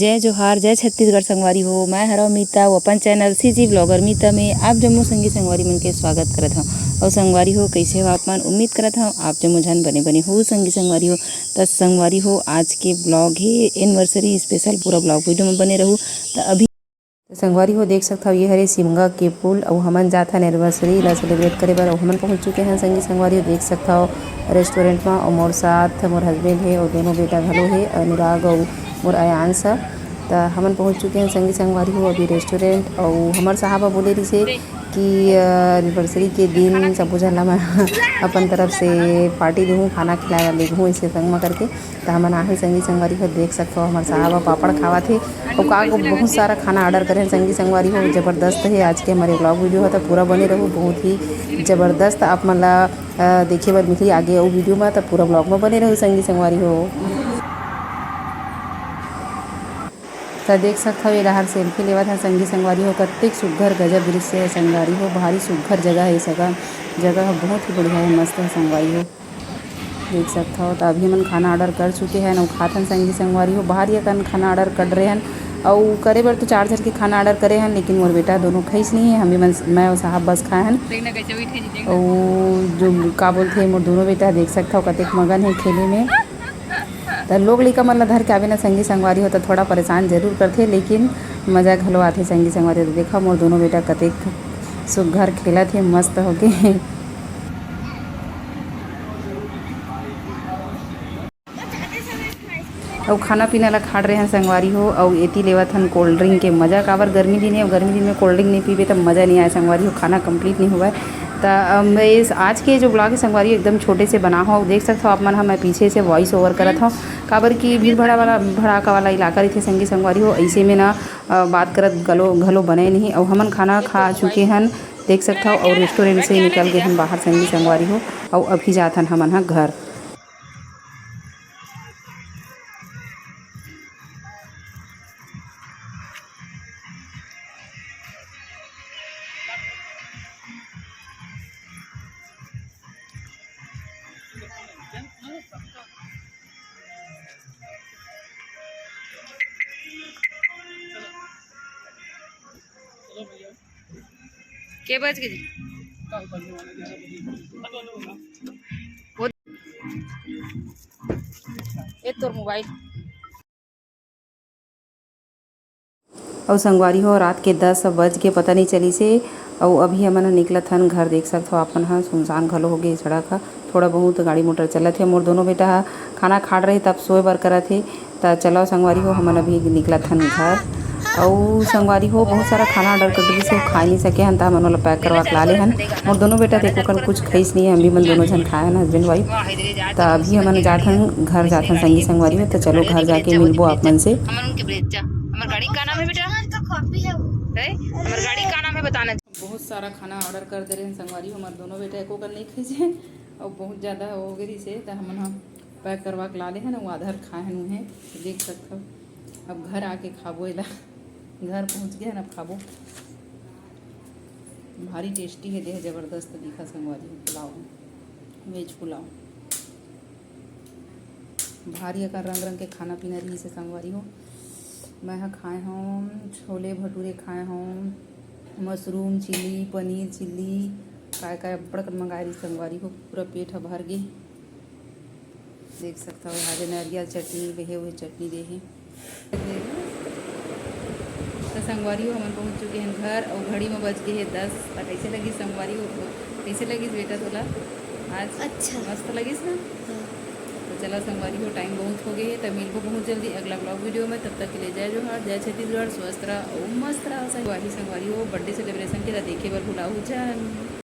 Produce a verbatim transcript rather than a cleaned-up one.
जय जोहार, जय छत्तीसगढ़ संगवारी हो। मैं हरव मीता, वो अपन चैनल सीजी ब्लॉगर मीता में आप जम्मो संगी संगवारी मन के स्वागत करत हव। अउ संगवारी हो, कइसे हो आप मन? उम्मीद करत हव आप जम्मो झन बने बने हो संगी संगवारी हो। त संगवारी हो, आज के ब्लॉग हे एनिवर्सरी स्पेशल, पूरा ब्लॉग वीडियो में बने रहू। त अभी त संगवारी हो, देख सकत हव, ये हरे सिमगा के पुल, अउ हमन जात हन एनिवर्सरी ला सेलिब्रेट करे बर। अउ हमन पहुंच चुके हन संगी संगवारी हो, देख सकत हव रेस्टोरेंट म। अउ मोर साथ मोर हस्बैंड हे अउ दोनों बेटा घलो हे, अनुराग अउ मोर अयांश ह। त हमन पहुंच चुके हन संगी संगवारी हो अभी रेस्टोरेंट। अउ हमर साहब ह बोले रिहिसे कि, अ, एनिवर्सरी के दिन सबो झन ला मैं अपन तरफ से पार्टी देहूँ, खाना खिलाए बर लेगहूँ, अइसे संग म करके। त हमन आहन संगी संगवारी हो, देख सकत हव हमर साहब ह पापड़ खावत हे। अउ का बहुत सारा खाना ऑर्डर करे हन संगी संगवारी हो, जबरदस्त हे। आज के हमर ब्लॉग वीडियो ह त पूरा बने रहू, बहुत ही जबरदस्त आप मन ला, अ, देखे बर मिलही आगे अउ वीडियो म, त पूरा ब्लॉग म बने रहू संगी संगवारी हो। त देख सकत हव, ये डहार सेल्फी लेवत हे संगी संगवारी हो। कतेक सुग्घर गजब दृश्य हे संगवारी हो, भारी सुग्घर जगह हे। ये जगह, जगह ह बहुत ही बढ़िया हे, मस्त हे संगवारी हो। देख सकत हव, त अभी हमन खाना ऑर्डर कर चुके हन अउ खात हन संगी संगवारी हो। भारी अकन खाना ऑर्डर कर रहे हन अउ करे बर तो चार झन के खाना ऑर्डर करे हन, लेकिन मोर बेटा दोनों खइस नहीं हे। हमी मन, मैं अउ साहब बस खाए हन। अउ जो का बोलथे, मोर दोनों बेटा देख सकत हव कतेक मगन हे खेले में। त लोग लइका मन ल धर के आबे न संगी संगवारी हो, त थोड़ा परेशान जरूर करथे, लेकिन मजा घलो आथे संगी संगवारी हो। त देखा, मोर दोनों बेटा कतेक सुग्घर खेलत हे, मस्त होके। अउ खाना पीना ला खाड़ रहे हन संगवारी हो, अउ एती लेवत हन कोल्ड ड्रिंक के मजा। काबर गर्मी दिन हे, अउ गर्मी दिन में कोल्ड ड्रिंक नहीं पीबे त मजा नहीं आए संगवारी हो, खाना कंप्लीट नहीं होवय। त, अम, इस आज के जो ब्लॉग हे संगवारी हो, एकदम छोटे से बना हो। देख सकत हो आप मन ह, मैं पीछे से वॉइस ओवर करत हव, काबर कि भीड़ भड़ा वाला, भड़ाका वाला इलाका रहिथे संगी संगवारी हो, अइसे में ना, अ, बात करत घलो, घलो बने नहीं। अउ हमन खाना खा चुके हन, देख सकत हव, अउ रेस्टोरेंट से निकल गए हन बाहर संगी संगवारी हो, अउ अभी जात हन हमन ह घर। के बज के जी? वो ए तोर मोबाइल। अउ संगवारी हो, रात के दस बज के पता नहीं चलिस हे, अउ अभी हमन ह निकलत हन घर। देख सकत हो आप मन ह, सुनसान घलो हो गे सड़क ह, थोड़ा बहुत गाड़ी मोटर चलत हे। मोर दोनों बेटा ह खाना खाड़ रहे, तब सोए बर करत हे। त चलो संगवारी हो, हमन अभी निकलत हन घर। अउ संगवारी हो, बहुत सारा खाना ऑर्डर कर दिस हे, खा नहीं सके हन, त हमन ओला पैक करवा के ला ले हन। मोर दोनों बेटा देखो कन कुछ खाइस नहीं हे, हम भी मन दोनों झन खाए हन, हस्बैंड वाइफ। त अभी हमन जात हन घर, जात हन संगी संगवारी हो। त चलो घर जाके मिलबो आप मन से। हमर उनके ब्रेक जा। हमर गाड़ी का नाम है बेटा? है? हमर गाड़ी का नाम है बताना। बहुत सारा खाना ऑर्डर कर दे रहे हैं संगवारी हो, हमर दोनों बेटा एको कन नहीं खाइस हे, अउ बहुत ज़्यादा हो गए से, त हमन ह पैक करवा के ला ले हन, अउ आधा खाए हन उहें, देख सकत हव। अब घर आके खाबो एला, घर पहुँच गए हन, अब खाबो। भारी टेस्टी हे, देह जबरदस्त दिखा संगवारी हो, पुलाव, वेज पुलाव। भारी अकन रंग रंग के खाना पीना रहिस हे संगवारी हो। मैं ह खाए हौं छोले भटूरे, खाए हौं मशरूम चिल्ली, पनीर चिल्ली, काय काय अब्बड़ अकन मंगाए रहिस संगवारी हो। पूरा पेट ह भर गे। देख सकत हव, एहा दे नरियल चटनी, बेहे हुए चटनी दे हे। त संगवारी हो, हमन पहुंच चुके हन घर, अउ घड़ी म बज गे हे दस। त कइसे लगिस संगवारी हो, कइसे लगिस बेटा तोला आज? अच्छा। मस्त लगिस ना? हाँ। त चला संगवारी हो, टाइम बहुत हो गे हे, त मिलबो बहुत जल्दी अगला ब्लॉग वीडियो में। तब तक के लिए जय जोहार, जय छत्तीसगढ़, स्वस्थ रहा अउ मस्त रहा संगवारी। संगवारी हो, बर्थडे सेलिब्रेशन के ला देखे बर भुलाहू झन।